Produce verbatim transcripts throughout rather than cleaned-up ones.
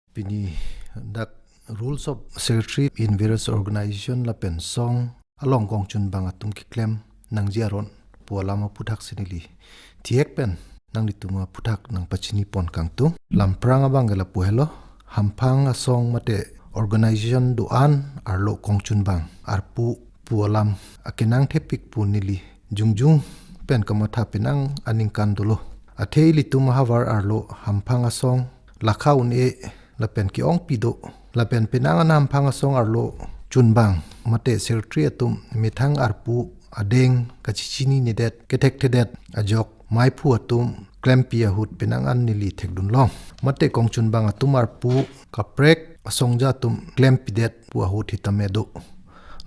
Pini dak Rules of Secretary in Various Organization lapen song along kongchunbang atum keklem nangji aron pu alam aputhaksi neli thihek pen nanglitum aphuthak nangpachini pon kangtung. Lamprang abang ke lapu helo, hamphang asong mate organization do-an arlo kongchunbang arpu pu alam akenang thepik pu neli jongjung pen kamatha penang aningkan dolo. Athe ilitum ahavar arlo hamphang asong lakha un-e lapen ke-ongpi do. Lapen penang an hamphang asong arlo chunbang mate secretary atum methang arpu adeng kachechininedet kethekthedet ajok maiphu atum klempi ahut penang an neli thekdunlong. Mate kongchunbang atum arpu kaprek asongja atum klempidet pu ahut hitame do.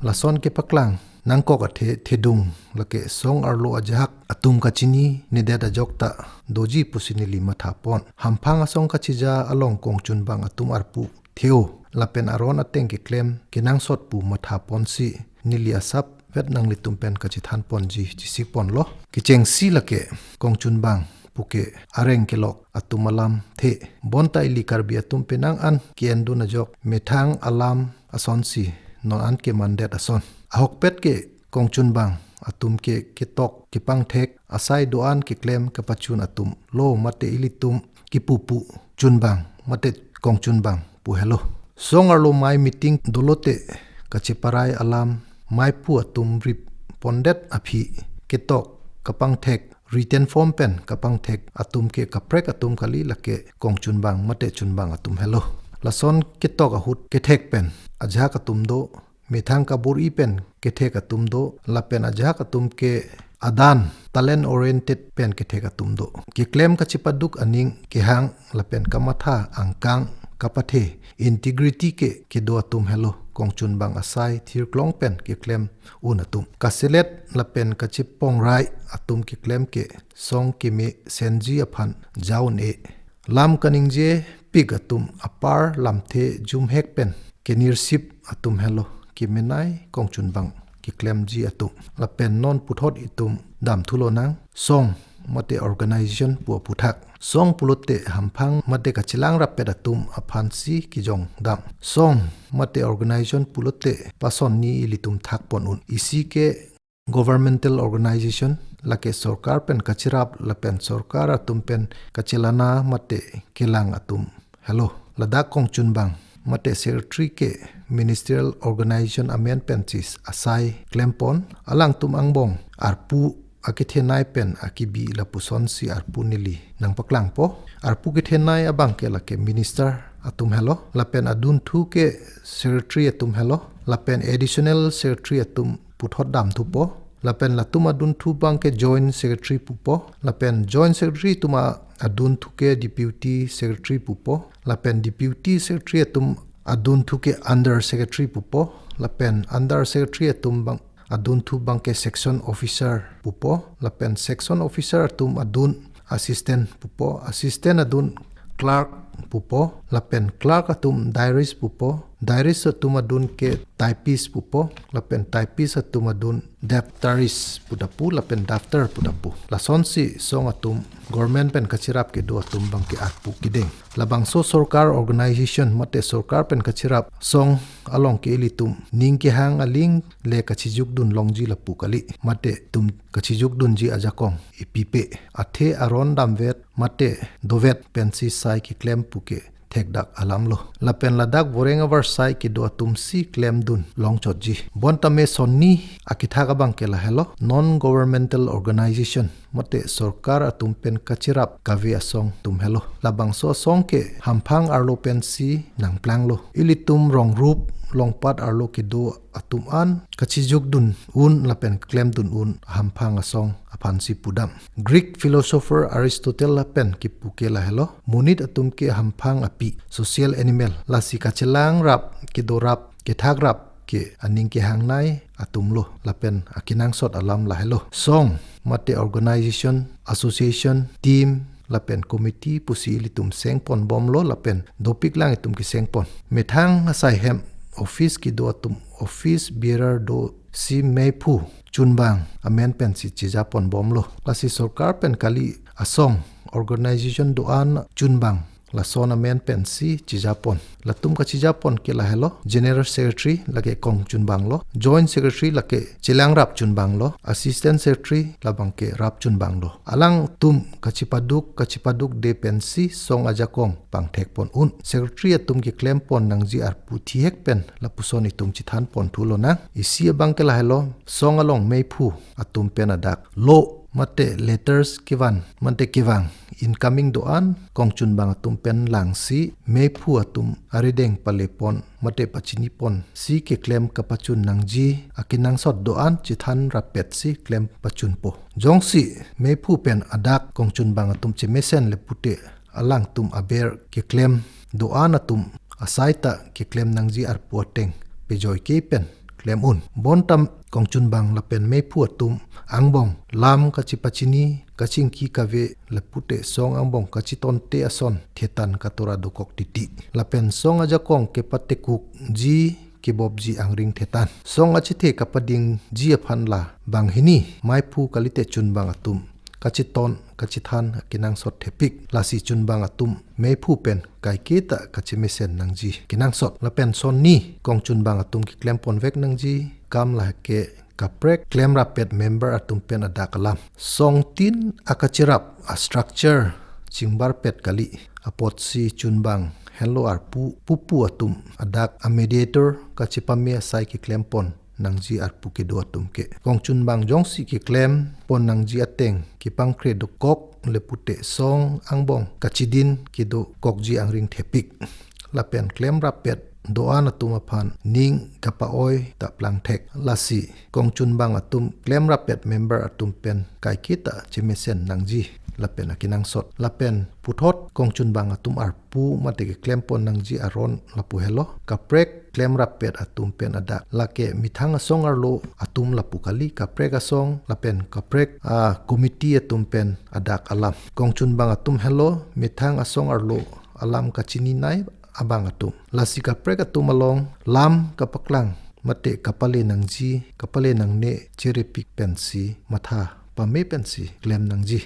Lason kepaklang nangkok athe thedung lake song arlo ajahak atum kachininedet ajok ta doji pusi neli matha pon. Hamphang asong kachija along kongchunbang atum arpu theo lapen aron ateng keklem kenangsot pu matha ponsi neli asapvet nanglitum pen kachethan ponji chesik ponlo. Kechengsi lake kongchunbang puke areng kelok atum alamthe. Bonta ili Karbi atum penang an ke-endun ajok methang alam asonsi non an kemandet ason. Ahokpet ke kongchunbang atum ke ketok kepangthek asai do-an keklem kepachun atum lo mate ilitum kipupu chunbang mate kongchunbang pu helo. Song arlo mei meeting dolote kacheparai alam maiphu atum rip pondet aphi ketok kepangthek written form pen kepangthek atum ke kaprek atum kali, lake kongchunbang mate chunbang atum helo. Lason ketok ahut kethek pen ajahak atum do, methang kabor-i pen kethek atum do, lapen ajahak atum ke adan talent oriented pen kethek atum do. Keklem kachepaduk aning kehang lapen kamatha angkang kapathe integrity ke kedo atum helo, kongchunbang asai thirklong pen keklem un atum. Kaselet lapen kachepongrai atum keklem ke song keme senji aphan jaun-e. Lam kaningjepik atum apar lamthe jumhek pen kenirsip atum helo kemenei kongchunbang keklemji atum. Lapen non puthot itum damthulonang song mate organization pu aputhak. Song pulote hamphang mate kachelang rappet atum aphansi kejong dam. Song mate organization pulote pasonni ilitum thak pon un. Isi ke governmental organization, lake sorkar pen kachirap lapen sorkar atum pen kachelana mate kelang atum helo. Ladak kongchunbang mate secretary ke ministerial organization amen pensi asai klem pon. Alangtum angbong arpu akethenei pen akibi lapusonsi arpu neli nangpaklangpo. Arpu kethenei abang ke lake minister atum helo, lapen adunthu ke secretary atum helo, lapen additional secretary atum puthot damthupo, lapen latum adunthu abang ke joint secretary pupo, lapen joint secretary atum a-, adunthu ke deputy secretary pupo, lapen deputy secretary atum adunthu ke under secretary pupo, lapen under secretary atum abang adunthu abang ke section officer pupo, lapen section officer atum adun assistant pupo, assistant adun clerk pupo, lapen clerk atum diarist pupo, diarist atum adun ke typist pupo, lapen typist atum adun daftaris pu dapu, lapen daftar pu dapu. Lasonsi song atum government pen kachirap kedo atum abang ke arpu kedeng. Labangso sorkar organization mate sorkar pen kachirap song along ke ilitum ning kehang aling le kachijukdun longji lapu kali, mate itum kachijukdunji ajakong ipipe. Athe aron damvet mate dovet pensi sai keklem puke thekdak alamlo. Lapen ladak voreng avarsai kedo atumsi klemdun longchotji. Bonta me sonni akethak abang ke lahelo, non governmental organization mate sorkar atum pen kachirap kave asong atum helo. Labangso asong ke hamphang arlo pensi nangplanglo. Ilitum rong rup longpat arlo kedo atum an kachijukdun un lapen klemdun un hamphang asong aphansi pudam. Greek philosopher Aristotle lapen kipu ke lahelo, monit atum ke hamphang api, social animal. Lasi kachelang rap, kedo rap, kethak rap ke aning kehangnei atumlo, lapen akenangsot alam lahelo. Song mate organization, association, team, lapen committee pusi ilitum seng ponbomlo, lapen dopik lang itum keseng pon. Methang asai hem office kedo atum office bearer dosi meiphu chunbang amen pensi chija ponbomlo. Lasi sorkar pen kali asong organization do-an chunbang lason amen pensi chijapon. Latum kachijapon ke lahelo: General Secretary lake Kongchunbang lo, Joint Secretary lake Chelangrap Chunbang lo, Assistant Secretary labang ke Rap Chunbang lo. Alangtum kachipaduk kachipadukde pensi song ajakong pangthekpon un. Secretary atum keklempon nangji arpu thihek pen lapuson itum chethanpon thulonang. Isi abang ke lahelo: song along meiphu atum pen adak lo mate letters kevan mate kevang incoming do-an Kongchunbang atum pen langsi meiphu atum arideng palepon mate pachiniponsi keklem kapachun nangji akenangsot do-an chethan rappetsi klem pachunpo. Jongsi meiphu pen adak Kongchunbang atum chemesen le pute alangtum aber keklem do-an atum asai ta keklem nangji arpu ateng pejoike pen klem un. Bonta Kongchunbang lapen meiphu atum angbong lam kachepachini, kachingki kave le pute song angbong kachetonte ason thetan katora dokok titi. Lapen song ajakong kepatekukji kebopji angring thetan. Song achethe kapadingji aphan la banghini meiphu kalite Chunbang atum kacheton kachethan akenangsot thepik. Lasi Chunbang atum meiphu pen kaiketa kachemesen nangji kenangsot. Lapen sonni Kongchunbang atum keklemponvek nangji kam lake kaprek klem rappet member atum pen adak alam. Songtin akacherap a structure chingbarpet kali apotsi Chunbang henlo arpu pupu atum adak a mediator kachepame asai keklempon nangji arpu kedo atum ke. Kongchunbang jongsi keklempon nangji ateng kepangkre dokok le pute song angbong kachidin kedokokji angring thepik. Lapen klem rappet do-an atum aphan ning kapa-oi ta plangthek. Lasi Kongchunbang atum klem rappet member atum pen kaiketa chemesen nangji lapen akenangsot. Lapen puthot Kongchunbang atum arpu mate keklempon nangji aron lapu helo: kaprek klem rappet atum pen adak, lake methang asong arlo atum lapu kali, kaprek asong lapen kaprek a committee atum pen adak alam. Kongchunbang atum helo methang asong arlo alam kachininei abang atum. Lasi kaprek atum along lam kapaklang mate kapale nangji kapale nangne cherepik pensi matha pame pensi klem nangji.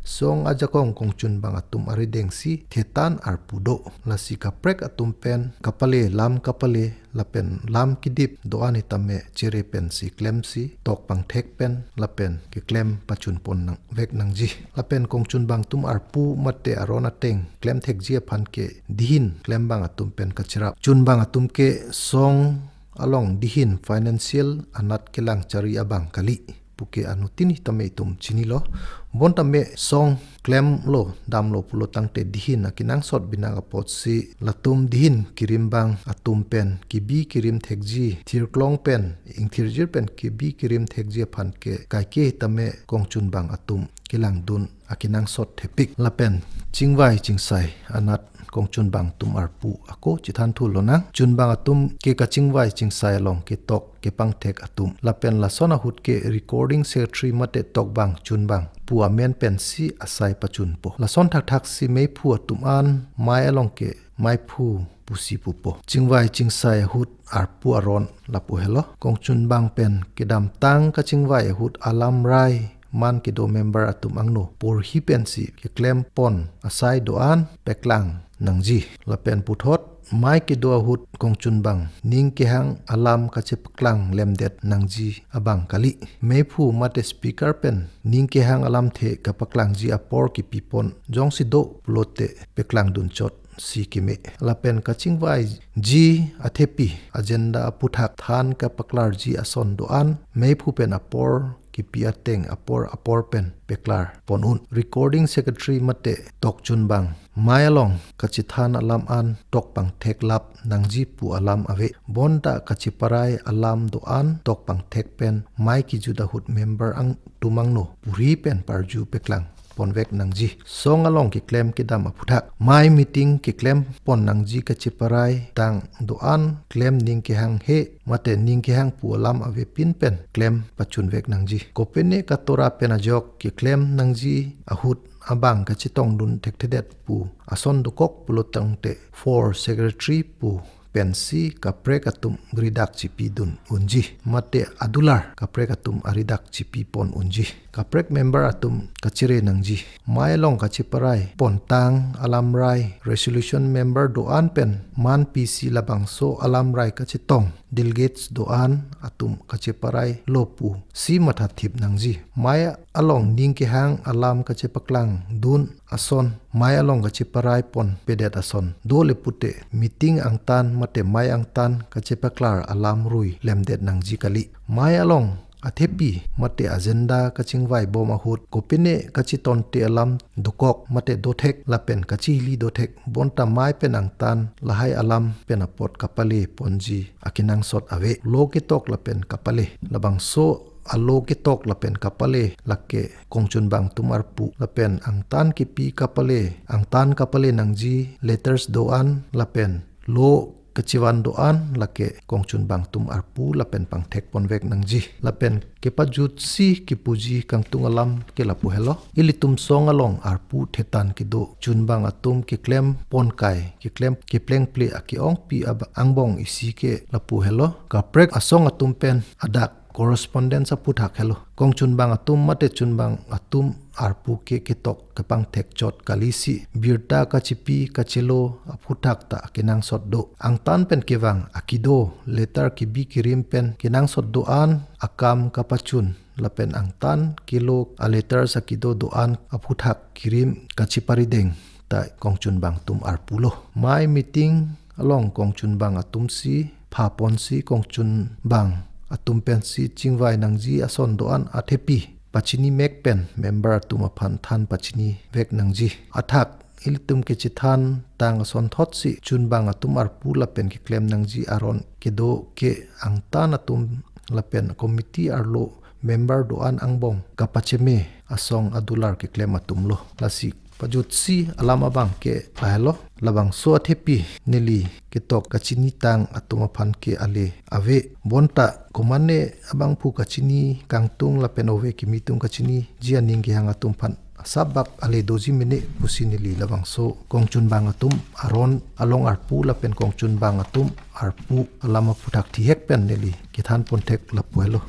Song ajakong Kongchunbang atum aridengsi thetan arpu do. Lasi kaprek atum pen kapale, lam kapale lapen lam kedip do-an itame chere pensi klemsi tok pangthek pen lapen keklem pachunpon nang vek nangji. Lapen Kongchunbang atum arpu mate aron ateng klemthekji aphan ke dihin klembang atum pen kacherap. Chunbang atum ke song along dihin financial anat kelang chari abang kali puke anuttin hitame itum chinilo. Bonta me song klemlo damlo pulo tangte dihin akenangsot binang apotsi latum dihin kerimbang atum pen kebi kerim thekji, thirklong pen ingthirjir pen kebi kerim thekji aphan ke kaike hitame Kongchunbang atum kelangdun akenangsot thepik. Lapen chingvai chingsai anat Kongchunbang atum arpu ako chethan thulonang. Chunbang atum ke kachingvai chingsai along ketok kepangthek atum. Lapen lason ahut ke recording secretary mate tokbang chunbang pu amen pensi asai pachunpo. Lason thakthaksi meiphu atum an mei along ke meiphu pusi pupo. Chingvai chingsai ahut arpu aron lapu helo. Kongchunbang pen kedamtang kachingvai ahut alam rai man kedo member atum angno porhi pensi keklempon asai do-an peklang nangji. Lapen puthot mei kedo ahut Kongchunbang ning kehang alam kachepaklang lemdet nangji abang kali. Meiphu mate speaker pen ning kehang alamthe kapaklangji apor kepipon jongsi do pulote peklang dunchot si keme. Lapen kachingvaiji athepi agenda aphuthak than kapaklarji ason do-an meiphu pen apor kepi ateng apor apor pen peklar pon un. Recording secretary mate tokchunbang mei along kachethan alam an tok pangtheklap nangji pu alam ave. Bonta kacheparai alam do-an tok pangthek pen mei kejut ahut member atum angno porhi pen parju peklang ponvek nangji. Song along keklem kedam aphuthak mei meeting keklem pon nangji kacheparai tang do-an klem ning kehang he mate ning kehang pu alam avepin pen klem pachunvek nangji. Kopine katora pen ajok keklem nangji ahut abang kachetongdun thekthedet pu ason dokok pulo tangte four secretary pu pensi kaprek atum ridak chipidun unji. Mate adular kaprek atum aridak chipipon unji. Kaprek member atum kachere nangji. Mei along kacheparai pontang alamrai resolution member do-an pen man pisi labangso alamrai kachetong delegates do-an atum kacheparai lo pusi mathathip nangji. Mei along ning kehang alam kachepaklangdun ason, mei along kacheparai ponpedet ason dole pute meeting angtan mate mei angtan kachepaklar alam rui lemdet nangji kali. Mei along athepi mate agenda kachingvai bom ahut kopine kachetonte alam dokok mate dothek lapen kachili dothek bonta mei pen angtan lahai alam pen apot kapale ponji akenangsot ave. Lo ketok lapen kapale. Labangso alo ketok lapen kapale lake kongchunbang atum arpu lapen angtan kipi kapale, angtan kapale nangji letters do-an lapen lo kachevan do-an lake kongchunbang atum arpu lapen pangthek ponvek nangji. Lapen kepajutsi kipuji kangtung alam ke lapu helo. Ilitum song along arpu thetan kedo chunbang atum keklem ponkai, keklem keplengple ake-ongpi ab-, angbong isi ke lapu helo. Kaprek asong atum pen adak correspondence aphuthak helo. Kongchunbang atum mate chunbang atum arpu ke ketok kepangthek chot kalisi birta kachipi kachelo aphuthak ta kenangsot do. Angtan pen kevang akedo letter kebi kerim pen kenangsot do-an akam kapachun lapen angtan kelo a letters akedo do-an aphuthak kerim kacheparideng ta kongchunbang atum arpu lo. Mei meeting along kongchunbang atumsi phaponsi kongchunbang atum pensi chingvai nangji ason do-an athepi pachini mek pen member atum aphan than pachinivek nangji. Athak ilitum kechethan tang asonthotsi chunbang atum arpu lapen keklem nangji aron kedo ke angtan atum lapen committee arlo member do-an angbong kapacheme asong adular keklem atum lo. Lasi pajutsi alam abang ke lahelo. Labangso athepi neli ketok kachinitang atum aphan ke ale ave. Bonta komane abangphu kachini kangtung lapen ove kimi atum kachiniji aning kehang atum aphan asap bak ale doji mene pusi neli labangso kongchunbang atum aron along arpu lapen kongchunbang atum arpu alam aphuthak thihek pen neli kethan ponthek lapu helo.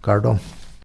Kardom.